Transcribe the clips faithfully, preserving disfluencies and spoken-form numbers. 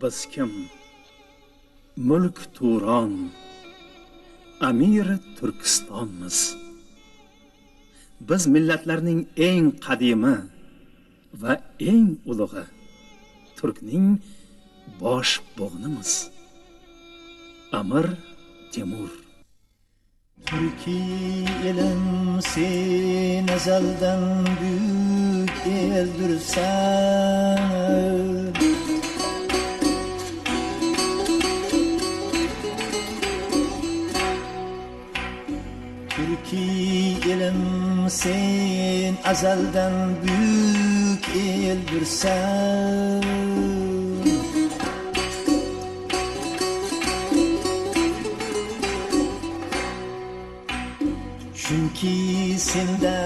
بىز كىم؟ مۈلۈك تۇران، ئەمىرى تۈركىستانمىز. بىز مىللەتلەرنىڭ ئەڭ قەدىمى ۋە ئەڭ ئۇلۇغى، تۈركنىڭ باش بوغنىمىز. ئەمىر تېمۇر. تۈركىي ئېلىم، سېنى ئەزەلدىن بۈيۈك ئېلدۈرسەم. تۈركىي ئېلىم، سېنى ئەزەلدىن بۈيۈك ئېلدۈرسەم. چۈنكى سەندە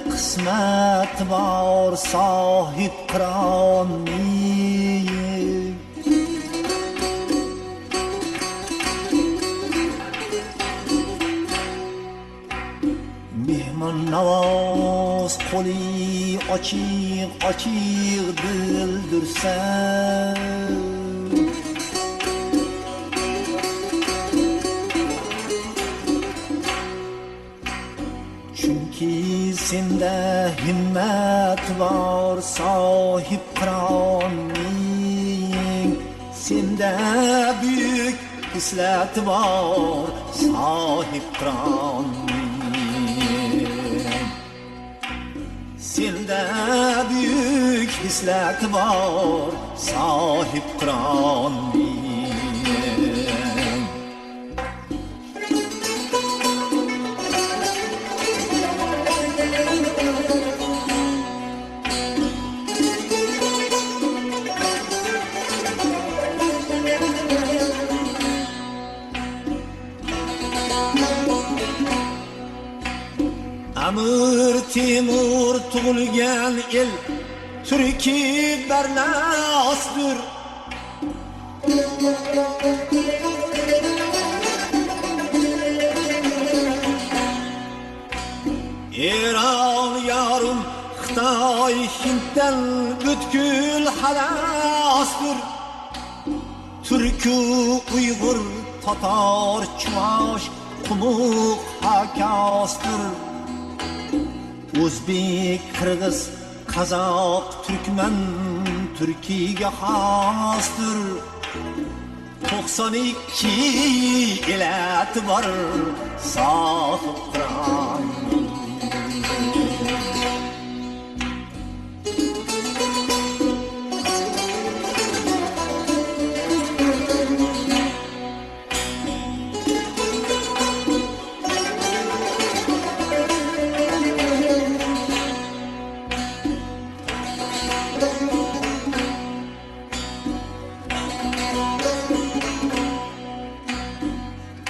قىسمەت بار ساھىب قىران مېيىك. مېھمان ناۋاز قولى ئاچىق-ئاچىق بىلدۈرسەم. چۈنكى سەندە ھىممەت بار ساھىب قىران مېيىك. سەندە بۈيۈك خىسلەت بار ساھىب قىران مېيىك. سەندە بۈيۈك خىسلەت بار ساھىب قىران مېيىك. ئەمىر تېمۇر تۇغۇلغان ئېل تۈركىي بەرلەستۇر. ئىران يارىم، خىتاي، ھىندتىن پۈتكۈل خالاستۇر. تۈركۈ، ئۇيغۇر، تاتار، چۇۋاش، قۇمۇق، خاكاستۇر. ئۆزبېك، قىرغىز، قازاق، تۈركمەن تۈركىيگە خاستۇر. توقسان ئىككى ئىللەت بار ساھىب قىران.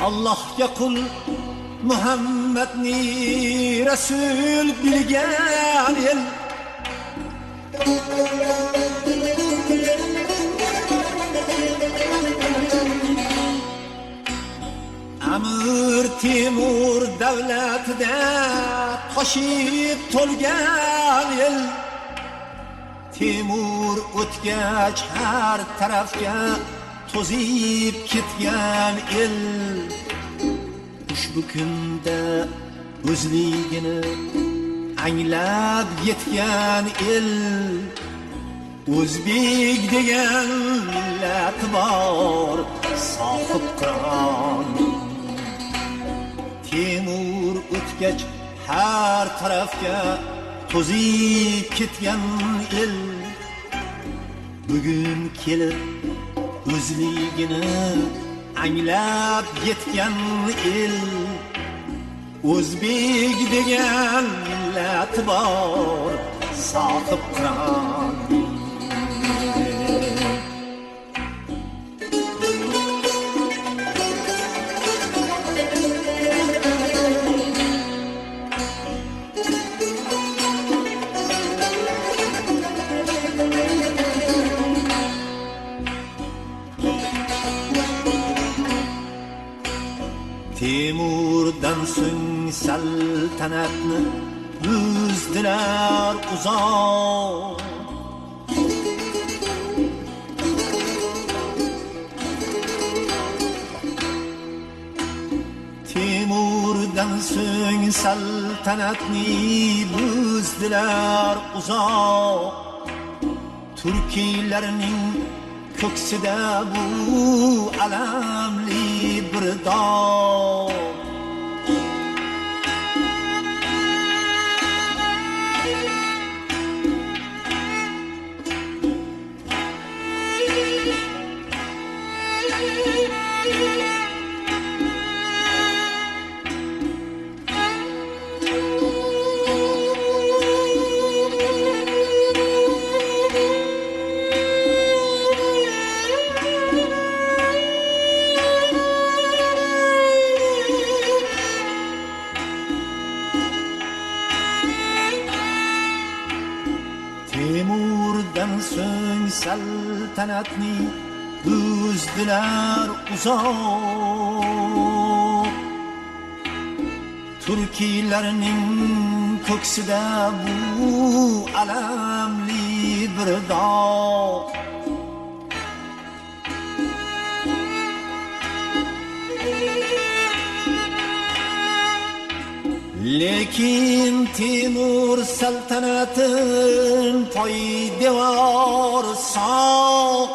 ئاللاھقا قۇل، مۇھەممەدنى رەسۇل بىلگەن ئېل. ئەمىر تېمۇر دەۋلىتىدە تاشىپ تولغان ئېل. تېمۇر ئۆتكەچ ھەر تەرەپكە توزۇپ كەتكەن ئېل. مۇشۇ كۈندە ئۆزلۈكىنى ئاڭلاپ يەتكەن ئېل. ئۆزبېك دېگەن مىللەت بار ساھىب قىران. تېمۇر ئۆتكەچ ھەر تەرەپكە توزۇپ كەتكەن ئېل. بۈگۈن كېلىپ ئۆزلۈكىنى ئاڭلاپ يەتكەن ئېل. ئۆزبېك دېگەن مىللەت بار ساھىب قىران. تېمۇردىن سۆڭ سەلتەنەتنى ئۈزدىلەر ئۇزاق. سۆڭ سەلتەنەتنى بۇزدىلەر ئۇزاق، تۈركىيلەرنىڭ كۆكسىدە بۇ ئەلەملىك بىر داغ. تېمۇردىن سۆڭ سەلتەنەتنى بۇزدىلەر ئۇزاق. تۈركىيلەرنىڭ كۆكسىدە بۇ ئەلەملىك بىر داغ. لېكىن تېمۇر سەلتەنەتىن پايدىۋار ساق،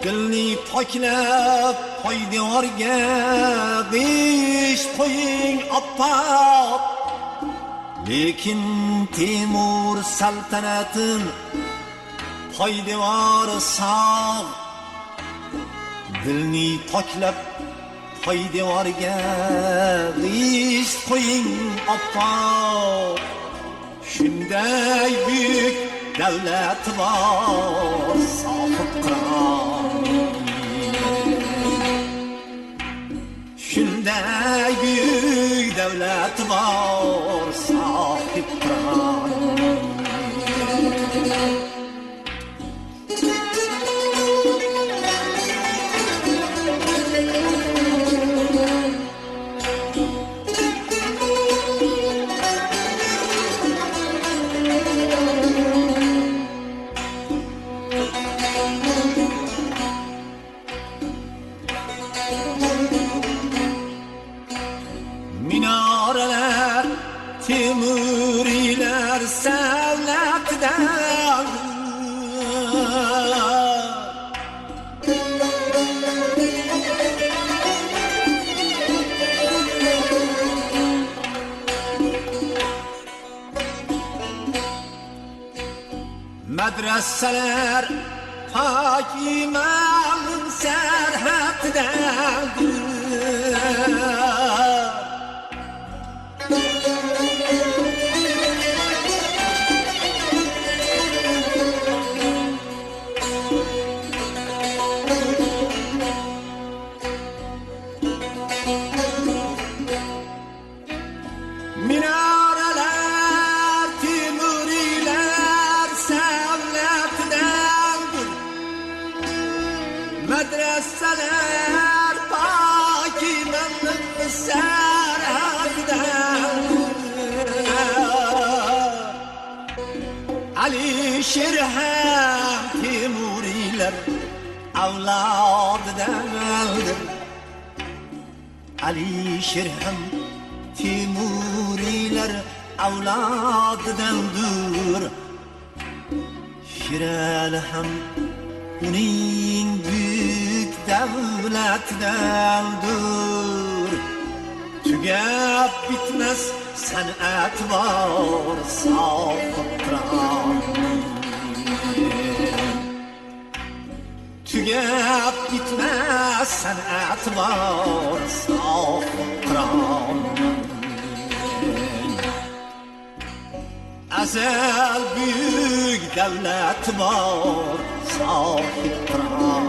دىلنى پاكلاپ پايدىۋارگە بېش قويۇڭ ئاپئاق. لېكىن تېمۇر سەلتەنەتىن پايدىۋار ساق، دىلنى پاكلاپ پايدىۋارگە بېش قويۇڭ ئاپئاق. شۇنداق بۈيۈك دەۋلەت بار ساقىت قىران. شۇنداق بۈيۈك دەۋلەت بار ساقىت قىران. مىنارەلەر تېمۇرىيلار سەۋلەتىدە. مەدرەسەلەر پاك ئىماننىڭ سەرھەدىدە. مىنارەلەر تېمۇرىيلار سەۋلەتىدەندۇر، مەدرەسەلەر پاك ئىماننىڭ سەرھەدىدەندۇر. ئەلىشىر ھەم تېمۇرىيلار ئەۋلادىدەندۇر. ئەلىشىر ھەم تېمۇرىيلار ئەۋلادىدەندۇر. شىرئەلى ھەم ئۇنىڭ بۈيۈك دەۋلىتىدەندۇر. تۈگەپ بىتمەس سەنئەت بار ساقىت قىران. تۈگەپ بىتمەس سەنئەت بار ساقىت قىران. ئەزەل بۈيۈك دەۋلەت بار ساقىت قىران.